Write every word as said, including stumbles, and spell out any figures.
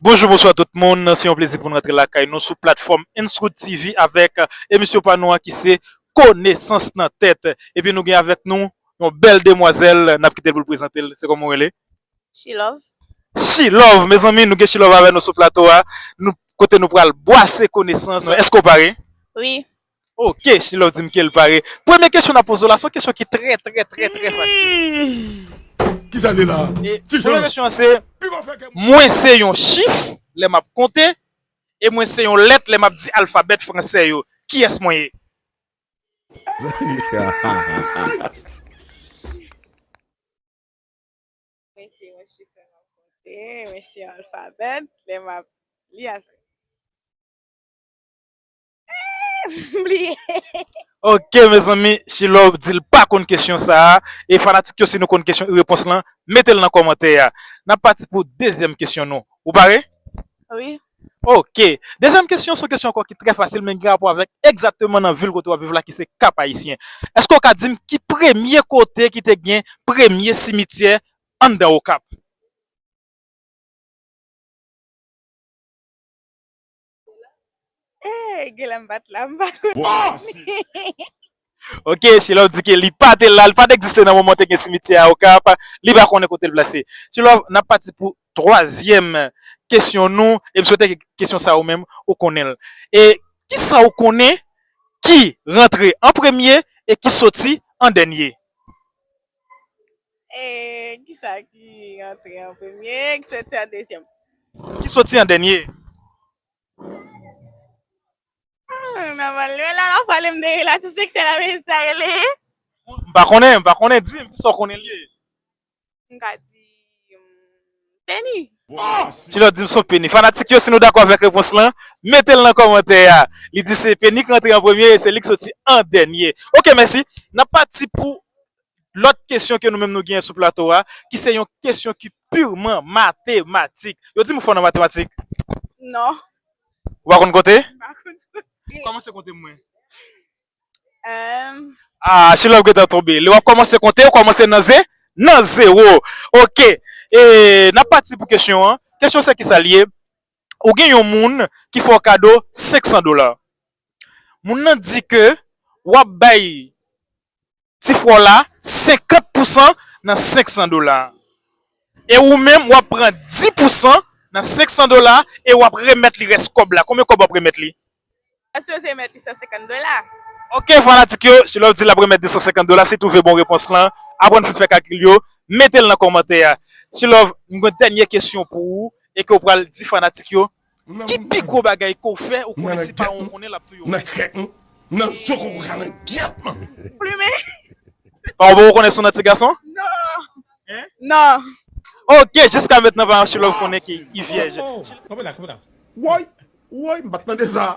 Bonjou, bonswa tout moun. Se yon plezi pou n rantre lakay nou sou platfòm Inscrut T V avèk, eh, emisyon pa nou an ki se Konesans nan tèt. Epi nou gen avèk nou yon bèl demwazèl. N ap kite l pou l prezante l. Se kòman w rele? She Love. She Love, mezanmi, nou gen She Love avèk nou sou plato a. Nou, kote nou pral bwase konesans. Èske w pare? Wi. Ok, She Love di m ke l pare. Premye kesyon n ap poze w la, se yon kesyon ki trè, trè, trè, trè fasil. Ki sa l ye la? E premye kesyon an se, mwen se yon chif lè m ap konte, e mwen se yon lèt lè m ap di alfabè fransè yo. Kiyès mwen ye? Mwen se yon chif lè m ap konte, mwen se yon alfabè lè m ap li alfabè. M bliye. Ok, mezanmi, She Love di l pa konn kesyon sa a. E fanatik yo, si nou konn kesyon, repons lan, mete l nan kòmantè a. N ap pati pou dezyèm kesyon nou. Ou pare? Wi. Ok. Dezyèm kesyon, se yon kesyon ankò ki trè fasil, men ki gen rapò avèk egzakteman nan vil kote w ap viv la, ki se Kap Ayisyen. Èske w ka di m ki premye kote ki te gen premye simityè anndan Okap? Eh, genlè m pa t la, m pa konnen. Ok, She Love di ke li pa te la, li pa t egziste nan moman te gen simityè a Okap, li pa konnen kote l plase. She Love, n ap pati pou twazyèm kesyon nou, e m swete ke kesyon sa ou menm ou konnen l. E kisa ou konnen ki rantre an premye e ki soti an dènye? E kisa ki rantre an premye, ki soti an dezyèm? Ki soti an dènye? Ah, nòmal, men la, la pale m de relasyon seksyèl avè sa rele. M pa konnen, m pa konnen, di m, kisa w konnen l ye? M ka di, mm, peni. She Love di m se yon peni. Fanatik yo, si nou dakò avèk repons lan, mete l nan kòmantè a. Li di se peni ki rantre an premye e se li ki soti an dènye. Ok, mèsi. N ap pati pou lòt kesyon ke nou menm nou genyen sou plato a, ki se yon kesyon ki piman matematik. Yo di m ou fò nan matematik? Non. Ou pa konn konte? M pa konn konte. Kòmanse konte mwen. Ah, She Love gentan tonbe. Lè w ap kòmanse konte, ou kòmanse nan ze, nan zewo. Ok. E, n ap pati pou kesyon an. Kesyon se kisa l ye? Ou gen yon moun ki fè w kado senk san dola. Moun nan di ke w ap bay ti frè w la senkant pousan nan senk san dola. E ou menm, w ap pran dis pousan nan senk san dola e w ap remèt li rès kòb la. Konbyen kòb w ap remèt li? Mwen sipoze remèt li san senkant dola. Ok, fanatik yo, She Love di l ap remèt de san senkant dola. Si twouve bon repons lan, apre n fin fè kalkil yo, mete l nan kòmantè a. She Love, m gen dènye kesyon pou ou e ke w pral di fanatik yo. Ki pi gwo bagay ke w fè ou konnen si paran w konnen l ap touye w? Nan kèk m, nan zo koko ka nan gyèt man. Plimen. Paran w poko konnen si w nan ti gason? Non. Hein? Non. Ok, jiska mentnan paran She Love konnen ke li vyèj. Kanpe la, kanpe la. Woy, woy, m pa t tande sa.